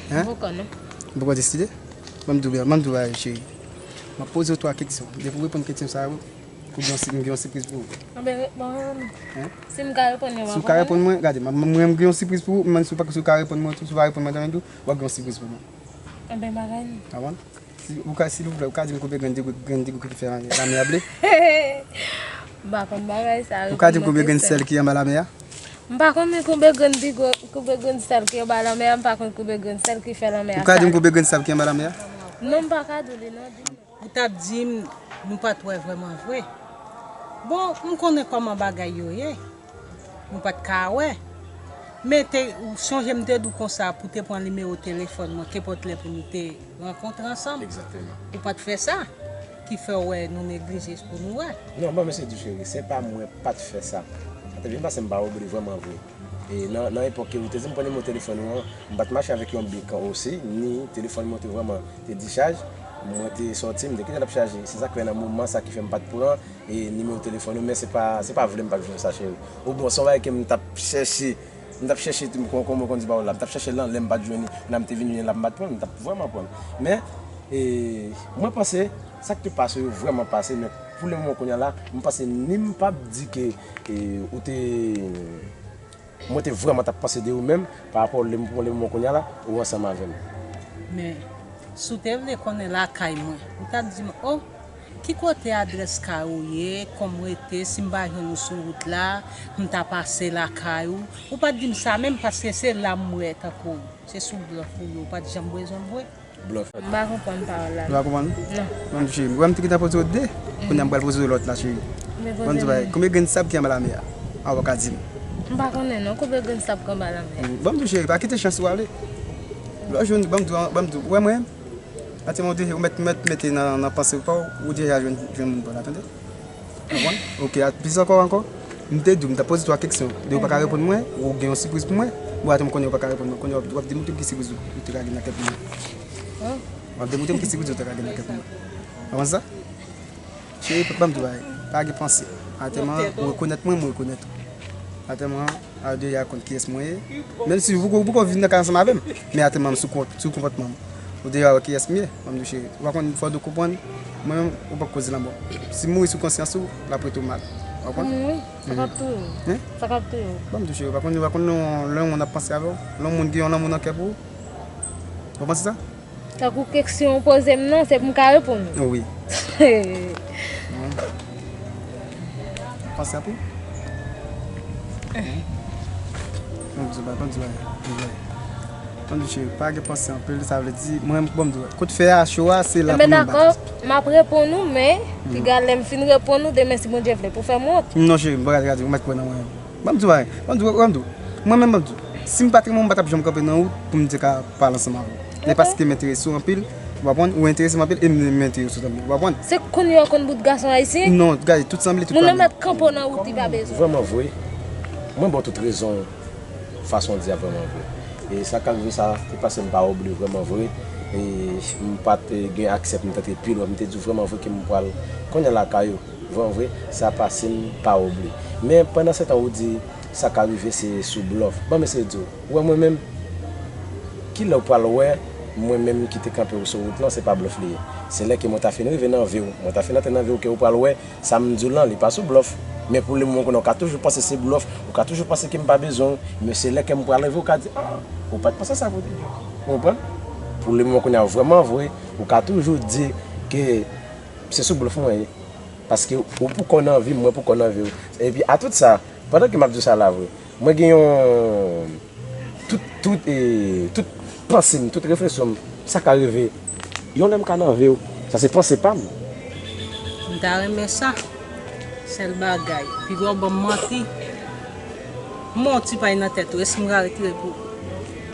Hein? M poko non. Ou poko deside? Ban m di w, ban m di w bagay, cheri. M ap poze w twa kesyon. Depi w reponn kesyon sa yo, ou gen yon si-, m gen yon sipriz pou ou. Anben, reponn mwen. Hein? Si m ka reponn mwen, w ap reponn mwen? Si w ka reponn mwen, gade, m, m, mwen, m gen yon sipriz pou ou, men si w pa, si w ka reponn mwen tou, si w pa reponn mwen tou, w ap gen yon sipriz pou mwen. Anben, bagay nou. Avan? Si, ou ka, silvouplè, ou ka di m konbyen grenn degre, grenn degre ki fè lamè a ble? M pa konn bagay sa. Ou ka di m konbyen grenn sèl ki anba lamè a? M pa konnen konbyen grenn degre, konbyen grenn sèl ki anba lamè a, m pa konn konbyen grenn sèl ki fè lamè a sal. Ou ka di m konbyen grenn sab ki anba lamè a? Non, m pa ka di w li non, di m non. Ou t ap di m nou pa t wè vrèman vre. Bon, m konnen kòman bagay yo ye. Nou pa t ka wè. Men te, ou sonje m te di w konsa pou te pran nimewo telefòn mwen, kenpòt lè pou nou te rankontre ansanm. Egzakteman. Ou pa t fè sa, ki fè w wè nou neglije pou nou wè. Non, bon, mesye di cheri, se pa mwen pa t fè sa. Sa te byen pase, m pa wè w vrèman vre. E nan, nan epòk ke ou te di m pran nimewo telefòn ou an, m pa t mache avèk yon bik osi, ni telefòn mwen te vrèman te dichaj. Mwen te sòti, m te kite l ap chaje. Se sa k fè nan moman sa ki fè m pa t pran e nimewo telefòn ou, men se pa, se pa vle m pa t jwenn sa, cheri. Ou bon, se yon bagay ke m t ap chèche, m t ap chèche, kòman, kòman konn di pawòl la, m t ap chèche l anlè, m pa t jwenn li, kounya m te vin jwenn li la, m pa t pran l, m t ap vrèman pran l. Men, e, mwen panse, sa k te pase yo vrèman pase, men pou le moman kounye a la, m panse ni m p ap di ke, e, ou te, mwen te vrèman t ap panse de ou menm, pa rapò le, pou le moman kounye a la, ou ansanm avè m. Men, si w te vle konnen lakay mwen, ou t ap di m, o, ki kote adrès kay ou ye, kòman w rete, si m pa jwenn ou sou wout la, m ta pase lakay ou. Ou pa t di m sa menm, paske se la m wè tankou se sou blòf ou ye, ou pa t janm bezwen m vre. Blòf. M pa konprann pawòl la. Ou pa konprann? Non. Ban m di cheri, ou wè m te gentan poze w de, kounye a m pral poze w lòt la, cheri. Men poze m. Ban m di w bagay, konbyen grenn sab ki anba lamè a? A, ou pa ka di m. M pa konnen non, konbyen grenn sab ki anba lamè a? Ban m di w cheri, pa kite chans ou ale. Lè w jwenn, ban m di w, ban m di w, ou wè mwen, atè mwen ou deja, ou mèt, mèt mete nan, nan panse w pa w, ou deja jwenn, jwenn moun pa w la, tande? Konprann? Ok, a, plis ankò, ankò. M te di w, m t ap poze twa keksyon. De ou pa ka reponn mwen, ou gen yon sipriz pou mwen. Bon, atè m konnen ou pa ka reponn mwen. Konnen w ap, w ap demontre m ki sipriz ou, ou te ka gen nan kè pou mwen. W ap demontre m ki sipriz ou te ka gen nan kè pou mwen. Konprann sa? Cheri, ban m di w bagay. Pa gen panse. Atè m, ou rekonèt mwen, mwen rekonèt ou. Atè m, a deja konn kiyès mwen ye. Menm si ou poko, ou poko vin nan kay ansanm avè m, men atè m sou kont, sou konpòtman m. Ou deja wè kiyès m ye. Ban m di w cheri, ou pa konn, fò w konprann, mwen menm, ou pa koze lanmò. Si m mouri sou konsyans ou, l ap rete w mal. Ou konprann? Ou mouri? Sa k ap touye w? Sa k ap touye w? Ban m di w cheri, ou pa konn, ou pa konn non, lè yon moun ap panse avè w, lè yon moun gen yon lanmou nan kè pou ou. Ou konprann sa? Tankou keksyon ou poze m nan, se pou m ka reponn ou. Wi. Panse anpil? Ban m di w bagay, ban m di w bagay. Ban m di w cheri, pa gen panse anpil, sa vle di, mwen, ban m di w bagay. Kote fè a cho a, se la pou nou bat. Enben dakò, m ap reponn ou, men, piga lè m fin reponn ou, demen si Bondye vle, pou fè m wont. Non cheri, m pa ka di, ou mèt kwè nan mwen. Ban m di w bagay. Ban m di w, ban m di w. Mwen menm, ban m di w. Si m pa t renmen w, m pa t ap janm kanpe nan wout pou m te ka pale ansanm avè w. E paske m enterese w anpil, ou konprann? Ou enterese m anpil e m, m enterese w tanmen, ou konprann? Se kounye a w konn bout gason ayisyen? Non, gade, tout sanble, tout pa menm. Moun nan mèt kanpe w nan wout, li pa bezwen. Vrèman vre, mwen ba w tout rezon w, fason w di a vrèman vre. E sa k rive sa, e paske m pa oble vrèman vre. E m pa t gen aksè pou m t antre pi lwen, m te di w vrèman vre ke m pral konnen lakay ou. Vrèman vre, sa pase m pa oble. Men pandan se tan ou di sa ka rive se sou blòf. Ban m eseye di w, ou wè mwen menm, kilè w pral wè mwen menm ki te kanpe w sou wout lan, se pa blòf li ye. Se lè ke mwen ta fin rive nan vi w, mwen ta fin antre nan vi w ke ou pral wè sa m di w lan, li pa sou blòf. Men pou le moman kounye a, ou ka toujou panse se blòf, ou ka toujou panse ke m pa bezwen w, men se lè ke m pral rive, ou ka di, a, ou pa t panse sa pou te di. Ou konprann? Pou le moman kounye a, vrèman vre, ou ka toujou di ke se sou blòf mwen ye. Paske ou poko nan vi m, mwen poko nan vi w. Epi a tout sa, pandan ke m ap di w sa la vre, mwen gen yon, tout, tout, e, tout panse m, tout refleksyon m, sa ka rive. Yon lè m ka nan vi w, sa se panse pa m. M ta renmen sa. Sèl bagay, piga w ban m manti. M ban w ti pay nan tèt ou, èske m ka retire pou ou?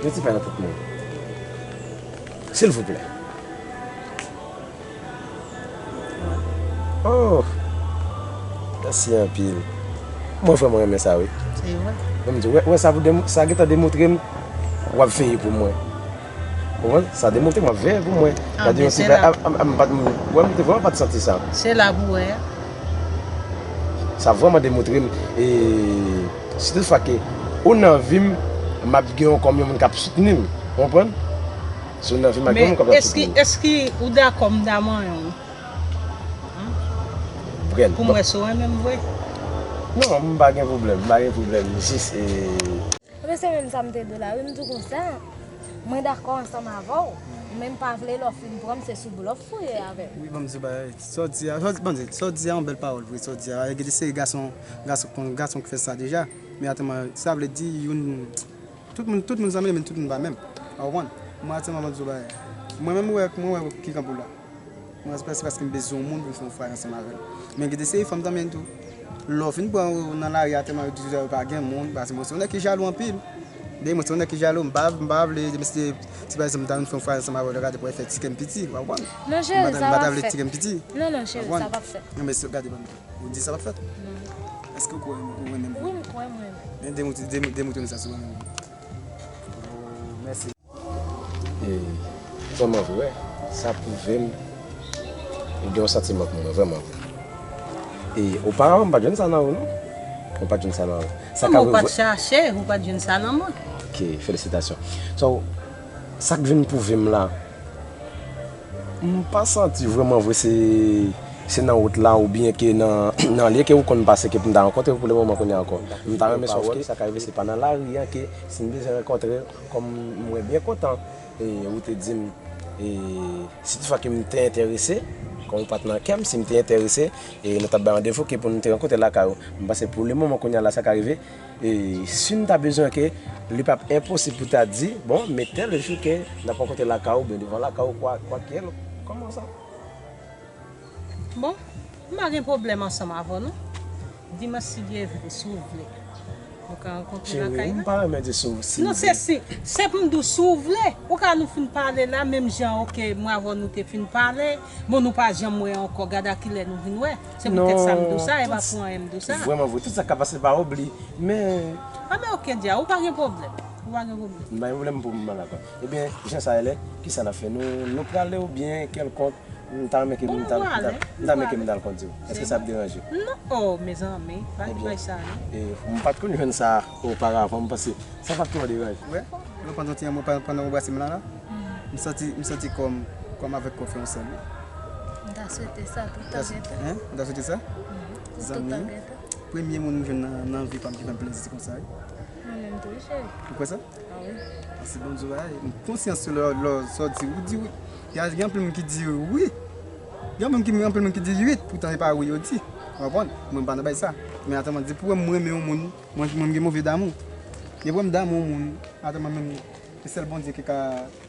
Yon ti pay nan tèt mwen. Silvouplè. Oh! Mèsi anpil. Mwen vrèman renmen sa, wi. Se vre. Ban m di w, wè, wè sa pou dem-, sa gentan demontre m, w ap veye pou mwen. Ou konprann? Sa demontre m w ap veye pou mwen. Ah, gade yon ti bagay, a, a, a, m pa t, wè, m te vrèman pa t santi sa. Se la pou wè. Sa vrèman demontre m, e, si tout fwa ke ou nan vi m, m ap gen w kòm yon moun k ap soutni m. Ou konprann? Si w nan vi m, m ap gen yon moun k ap soutni m. Men èske, èske ou dakò m ta manyen w? Pou m wè si w renmen m vre. Non, m pa gen pwoblèm, m pa gen pwoblèm. Jis, e, Ebyen, se menm sa m te di w la, wi, m di w konsa. Mwen dakò ansanm avè w, men m pa vle lè w fin pran m, se sou blòf ou ye avè m. Wi, ban m di w bagay. Sa w di a, sa w di, ban m di, sa w di a yon bèl pawòl vre, sa w di a. Gen de seri gason, gason, gason ki fè sa deja. Men atè mwen, sa vle di, youn, tout moun, tout moun sanble, men tout moun pa menm. Ou konprann? Mwen atè mwen, ban m di w bagay. Mwen menm, mwen wè, mwen wè ki kanpe w la. Mwen, se pa, se paske m bezwen yon moun pou m fè yon fwayè ansanm avè l. Men gen de seri fanm tanmen tou. Lè w fin pran yo nan lari a, tèlman yo di yo pa gen moun, paske mwen se yon nèg ki jalou anpil. Dèyè mwen se yon nèg ki jalou, m pa, m pa vle, mesye, si pa egzanp, m ta vin fè yon fwayè ansanm avè w, lè gade pou w fè ti kè m piti, w konprann? Non, cheri, sa p ap fèt. M pa ta vle ti kè m piti. Non, non, cheri, sa p ap fèt. Non, men se, gade, ban m, ou di sa p ap fèt? Non. Èske ou kwè ou renmen m vre? Wi, m kwè m renmen. Men demontre, demontre m sa si w renmen m vre. Oh, mèsi. E, vrèman vre, sa pwouve m Ou gen yon santiman pou mwen, vrèman vre. E oparavan, m pa t jwenn sa nan ou, non. M pa t jwenn sa nan ou. Sa ka... Ou pa t chache, ou pa t jwenn sa nan mwen. Ok, felisitasyon. So, sa k vin pwouve m la, m pa santi vrèman vre se, se nan wout la oubyen ke nan, nan lye ke ou konn pase ke pou m ta rankontre ou pou le moman kounye a ankò. M ta renmen sòf ke sa ka rive se pa nan lari a ke si m bezwen rankontre kòm mwen byen kontan, e ou te di m, e si toutfwa ke m te enterese, kòm ou pa t nan kè m, si m te enterese, e nou t ap bay randevou ke pou nou te rankontre lakay ou. M panse pou le moman kounye a la sa ka rive, e si n ta bezwen ke li p ap enposib pou ta di, bon, men tèl jou ke n ap rankontre lakay ou, oubyen devan lakay ou, kwa, kwa kèl, kòman sa? Bon, m pa gen pwoblèm ansanm avè w non. Dimanch si Dye vle, si w vle. Nou ka rankontre lakay mwen. Cheri, m pa renmen di si w vle. Non, se si, se pou m di w si w vle. Ou ka nou fin pale la, menm jan, ok, mwen avè w nou te fin pale. Bon, nou pa janm wè ankò, gad a kilè nou vin wè. Se poutèt sa m di w sa, e pa pou anyen m di w sa. Vrèman vre, tout sa k ap pase pa oubli, men... A men ok, dya, ou pa gen pwoblèm. Ou pa gen pwoblèm. M pa gen pwoblèm pou m al lakay. Ebyen, jan sa ye lè, kisa n ap fè? Nou, nou prale oubyen kèlkonk, m ta renmen ke m ta, m ta, m ta renmen ke m ta al kondi w. Èske sa ap deranje w? Non, oh, mezanmi, pa di bagay sa non. E, m pa t konn jwenn sa oparavan, m panse sa pa t twò deranje. Wè, nou pandan ti yon mo pandan w brase m la la, m santi, m santi kò m, kò m avèk kò w fè yon sèl wi. M ta swete sa toutan gentan. Hein? Ou ta swete sa? Toutan gentan. Premye moun m jwenn nan, nan vi pa m ki fè m plezi konsa wi. Mwen menm tou wi cheri. Ou kwè sa? Ah wi. Paske bon Dye bagay, m konsyans lè, lè sa w di ou di wi. Gen anpil moun ki di wi. Gen moun ki, anpil moun ki di uit, poutan se pa wi yo di. Ou konprann? Mwen m pa nan bay sa. Men atan mwen di pou wè m renmen yon moun, mwen, mwen m gen move damou. Depi wè m damou yon moun, atan mwen menm, se sèl Bondye ki ka,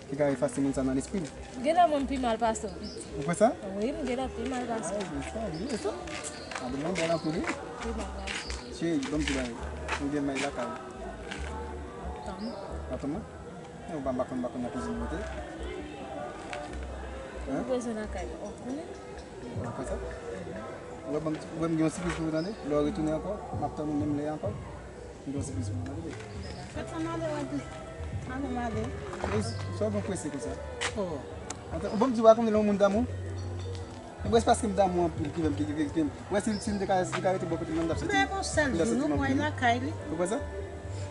ki ka efase moun sa nan lespri m. Genlè mwen m pi mal pase w piti. Ou kwè sa? Wi, m genlè pi mal pase w. Ah, wi, sa, wi, sa. Ah, bon, mwen bèl anpil wi. Pi mal pase w. Cheri, ban m di bagay. Ou gen may lakay ou. Tann. Atann mwen. Men ou pa m pa konn, pa konn nan kizin mete. Ou bezwen lakay ou, ou konnen. Ou konn sa? Ou wè ban m, ou wè m gen yon sipriz pou ou tande. Lè w retounen ankò, m ap tann ou menm lè ankò. M gen yon sipriz pou ou tande. Fèt sa m ale wè tou. Ale m ale. Sa w gen prese konsa? Oh. Ou ban m di w pa konnen lè yon moun damou? Ebyen se paske m damou anpil ki fè m ki, ki, ki, ki, wè si, si m te ka, si m te ka rete bò kote l lan m t ap santi m, m t ap santi m anpil. Ou kwè lakay li. Ou kwè sa?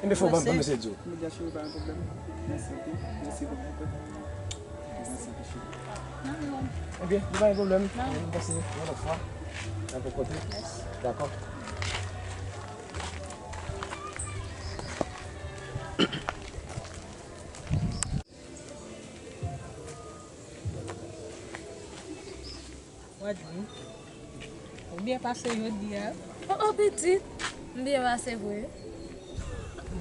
Ebyen fò w ban m, ban m eseye di w. M di a cheri pa gen pwoblèm. Mèsi anpil. Mèsi pou, pou, pou. Mèsi anpil cheri. Ebyen li pa gen pwoblèm. M pase yon lòt fwa. Nan yon kote. Dakò. Wadlin, ou byen pase jodi a? Oh, oh, pitit, m byen pase vre.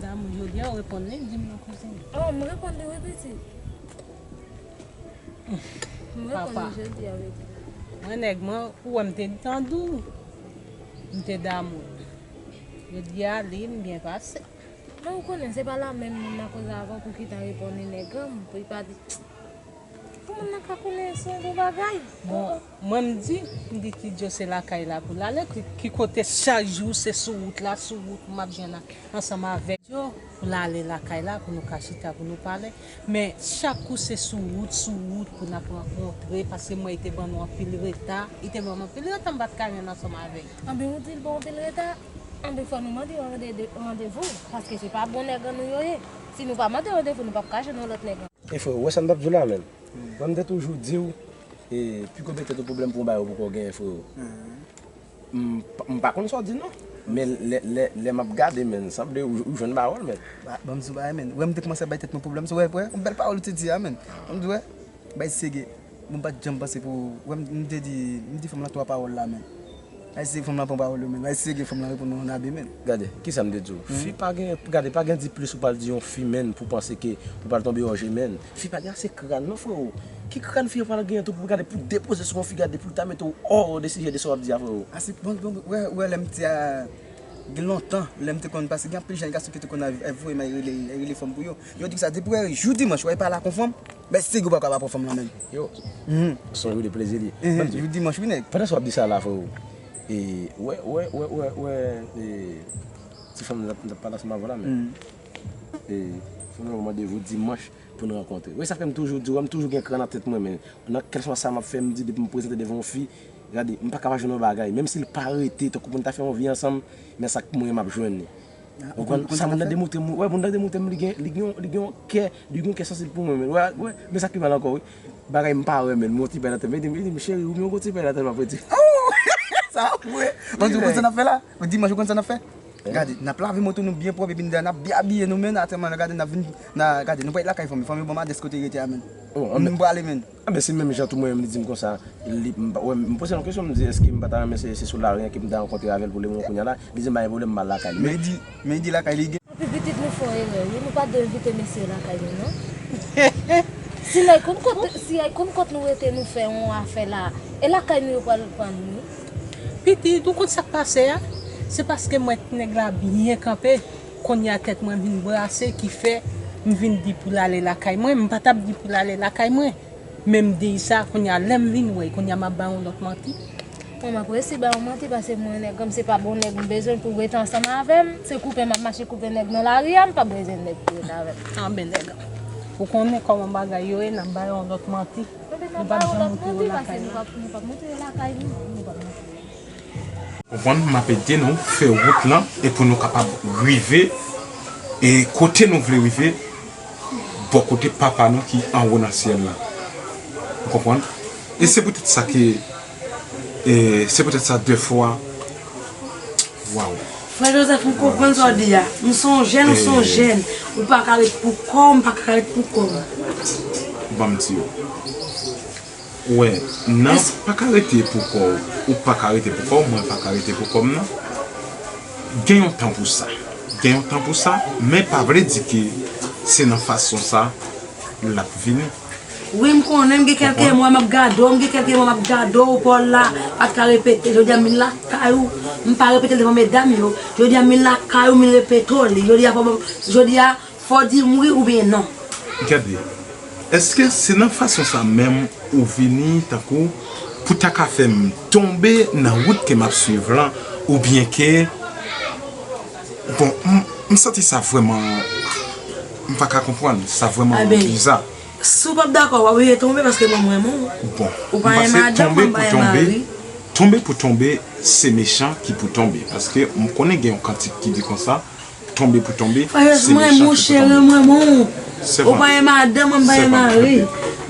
Damou, jodi a ou reponn li, di m non kouzin. Oh, m reponn li wi, pitit. M reponn li jodi a, pitit. Mwen, nèg mwen, ou wè m te tande w, m te damou. Jodi a, li, m byen pase. Men ou konnen, se pa la menm moun nan koze avè w pou ki ta reponn li nèg an, pou li pa di. Pou moun nan ka konnen se yon bon bagay. Bon, mwen m di, m di Ti Djo se lakay la pou l ale, ki, ki kote chak jou se sou wout la, sou wout m ap jwenn ansanm avèk Djo pou l ale lakay la, pou nou ka chita, pou nou pale. Men chak kou se sou wout, sou wout pou n ap rankontre, paske m wè li te ban nou anpil reta, li te ban m anpil reta, m pa t ka jwenn ansanm avè l. Anben ou di l ba w anpil reta, anben fò nou mande yo rande, randevou, paske se pa bon nèg an nou yo ye. Si nou pa mande randevou, nou p ap ka jwenn yon lòt nèg an. E freo, ou wè sa m t ap di w la menm? Mwen m te toujou di w, e, piko mete tou pwoblèm pou yon bagay ou poko genyen freo. M pa, m pa konn sa w di non. Men lè, lè, lè m ap gade menn, sanble ou, ou jwenn pawòl menn. Ba, ban m di w bagay menn. Ou wè m te kòmanse ap bay tèt mwen pwoblèm, se w wè, wè, yon bèl pawòl ou te di a menn. Ban m di w, wè, bay sege. Bon, m pa t janm panse pou, wè, m, m te di, m di fanm lan twa pawòl la menn. Ay sege fanm lan pran pawòl yo menn. Ay sege fanm lan reponn mwen yon abe menn. Gade, kisa m te di w? Fi pa gen, gade, pa gen diplis ou pral di yon fi menn pou panse ke pou pral tonbe wòje menn. Fi pa gen ase kràn non freo. Ki kràn fi an pral genyen tou pou gade pou depoze sou yon fi gade pou l ta mete w hors de sujet de sa w ap di a freo. Ase bon bon wè wè lè m te a gen lontan lè m te konn pase gen anpil jèn gason ki te konn a voye may rele rele fanm pou yo. Yo di sa depi wè jou dimanch wè pa la kon fanm, men sege w pa ka pa pran fanm lan menm. Yo. Se yon jou de plezi li ye. Jou dimanch wi nèg. Pandan sa w ap di sa la freo. E wè wè wè wè wè e ti fanm nan t ap pale ansanm avè w la men. E Nou mande w dimanch pou n rankontre. Wi, sa fè m toujou di w, m toujou gen kran nan tèt mwen, men nan kèlswa sa m ap fè, m di depi m prezante devan yon fi, gade, m pa ka pa jwenn yon bagay. Menm si l pa rete, tankou pou n ta fè yon vi ansanm, men sa k mwen m ap jwenn li. Ou konprann? Sa moun nan demontre m, wè, moun nan demontre m li gen, li gen, li gen yon kè, li gen yon kè sansib pou mwen, men. Wè, wè, men sa ki mal ankò, wi. Bagay m pa wè, men, m yon ti pè nan tèt mwen, li di m, li di m, cheri, ou menm yon ti pè nan tèt mwen, frè. Sa vre. Ou konn sa n ap fè la? Dimanch, ou konn sa n ap fè? Gade, n ap lave moto nou byen pwòp, epi n ap byen abiye nou, men, atè mwen, gade, n ap vin, n a, gade, nou pral lakay fanmi, fanmi ban m adrès kote rete a, men. M prale, men. Anben, se menm jan tou mwen menm li di m konsa, li, m pa, wè, m poze l yon kesyon, m di, èske m pa ta renmen se, se sou lari an ke m ta rankontre avè l pou le moman kounye a la? Li di m pa gen pwoblèm, m al lakay li. Men li di, men li di lakay li gen. Anpi pitit nou fè yon erè, wi, nou pa dwe envite mesye lakay nou, non. Si nèg konn kot, si nèg konn kot nou rete, nou fè yon afè la, e lakay nou yo pral pran nou, wi. Pitit, ou konn sa k pase a? Se paske m wè ti nèg la byen kanpe, kounye a tèt mwen vin brase, ki fè m vin di pou l ale lakay mwen. M pa t ap di pou l ale lakay mwen. Men m di sa, kounye a, lè m vin wè, kounye a m ap ba yon lòt manti. Mwen, m ap resi ba yon manti, paske mwen, nèg, kòm se pa bon nèg m bezwen pou rete ansanm avè m, se koupe m ap mache koupe nèg nan lari a, m pa bezwen nèg pou rete avè m. Anben, nèg, ou konnen kòman bagay yo ye, n ap ba yon lòt manti. Anben, n ap ba yon lòt manti, paske nou p ap, nou p ap montre yo lakay nou, nou p ap montre yo. Konprann, m ap ede nou fè wout lan e pou nou kapab rive e kote nou vle rive, bò kote Papa nou ki anwo nan syèl la. Ou konprann? E se poutèt sa ke, e se poutèt sa, dèfwa, waw. Frè Joseph, m konprann sa w di a. M se yon jèn, ou se yon jèn. Ou pa ka ret pou kò w, m pa ka ret pou kò m. Ban m di w. Wè, nan pa ka rete pou kò w, ou pa ka rete pou kò w, mwen pa ka rete pou kò m nan. Gen yon tan pou sa. Gen yon tan pou sa, men pa vle di ke se nan fason sa l ap vini. Wi, m konnen, m gen kèlke mwa m ap gade w, m gen kèlke mwa m ap gade w, pawòl la pa t ka repete. Jodi a m vin lakay ou, m pa repete l devan medam yo. Jodi a m vin lakay ou, m vin repete w li. Jodi a fò, jodi a, fò w di m wi oubyen non. Gade, èske se nan fason sa menm ou vini tankou pou ta ka fè m tonbe nan wout ke m ap swiv lan, oubyen ke, bon, m, m santi sa vrèman, m pa ka konprann, sa vrèman biza. Si w p ap dakò, w ap rive tonbe paske mwen, m renmen w. Bon, ou pa renmen madanm, mwen pa renmen mari. Tonbe pou tonbe, se mechan ki pou tonbe, paske m konnen gen yon kantik ki di konsa, tonbe pou tonbe, se mechan ki pou tonbe. Frè Joseph, m renmen w, cheri, m renmen w. Ou pa renmen madanm, mwen pa renmen mari.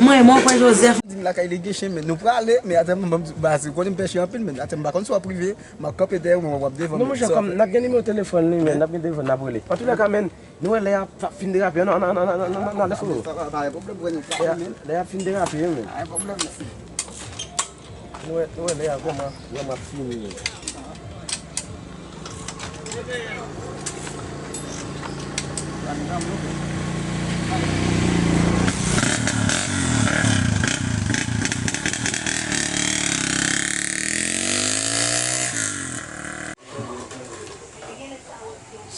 M renmen w, frè Joseph. Di m lakay li gen chen, men nou prale, men atè m, ban m di w, baz, ou konnen m pè chen anpil, men atè m pa konn si w ap rive, m ap kanpe dèyè w, men w ap devan m. Non, monchè, kòm n ap gen nimewo telefòn li, men n ap gen telefòn, n ap rele. Antouka, men, nou wè lè y ap fin derape, non, non, non, non, non, non, let's go. Pa, pa, pa gen pwoblèm, frè, nou prale, men. Lè y ap fin derape, men. Pa gen pwoblèm, men. Nou wè, nou wè lè a kòman, kòman ap fini.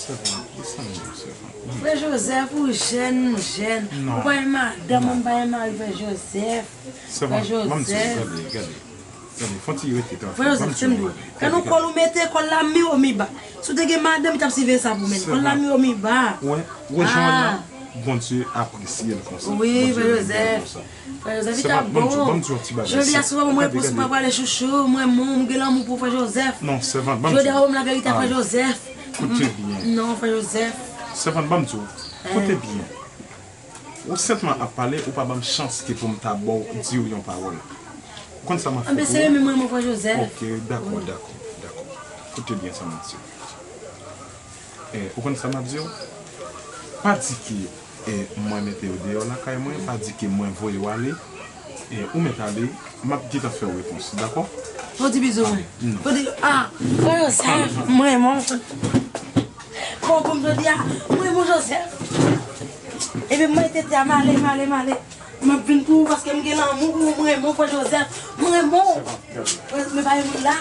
Sèvant, desann non, sèvant. Frè Joseph, ou jèn, ou jèn. Ou pa gen madanm, ou pa gen mari, frè Joseph. Sèvant, ban m di w, gade, gade. Gade, fò w ti rete trankil. Frè Joseph, se m di w. Kan nou kòl ou mete kòl la mi wo mi ba. Si w te gen madanm, li t ap siveye sa pou men. Kòl la mi wo mi ba. Wè, wè jan w la, Bondye apresye l konsa. Wi, frè Joseph. Frè Joseph, li t ap bon. Ban m di w yon ti bagay. Jodi a, si w pa ban m repons, m pa prale chouchou. Mwen, mwen, m gen lanmou pou frè Joseph. Non, sèvant, ban m di w. Jodi a, w ban m laverite, frè Joseph. Koute byen. Non, frè Joseph. Sèvant, ban m di w. Koute byen. Ou senpman ap pale, ou pa ban m chans ke pou m ta ba w, di w yon pawòl. Ou konn sa m ap fè pou ou? Anben, se renmen mwen, mon frè Joseph. Ok, dakò, dakò, dakò. Koute byen sa m ap di w. Eh, ou konn sa m ap di w? Pa di ke, eh, mwen mete w deyò lakay mwen, pa di ke mwen voye w ale. Eh, ou mèt ale, m ap gentan fè w repons, dakò? Fò w di bizou mwen. Fò w di, ah, frè Joseph, mwen, mwen. Bon, pou m jodi a, mwen, mwen, Joseph. Epi mwen tete a, m ale, m ale, m ale. M ap vin pou ou paske m gen lanmou pou ou, mwen, mwen, frè Joseph. Mwen, mwen. Mwen, mwen pa yon moun la.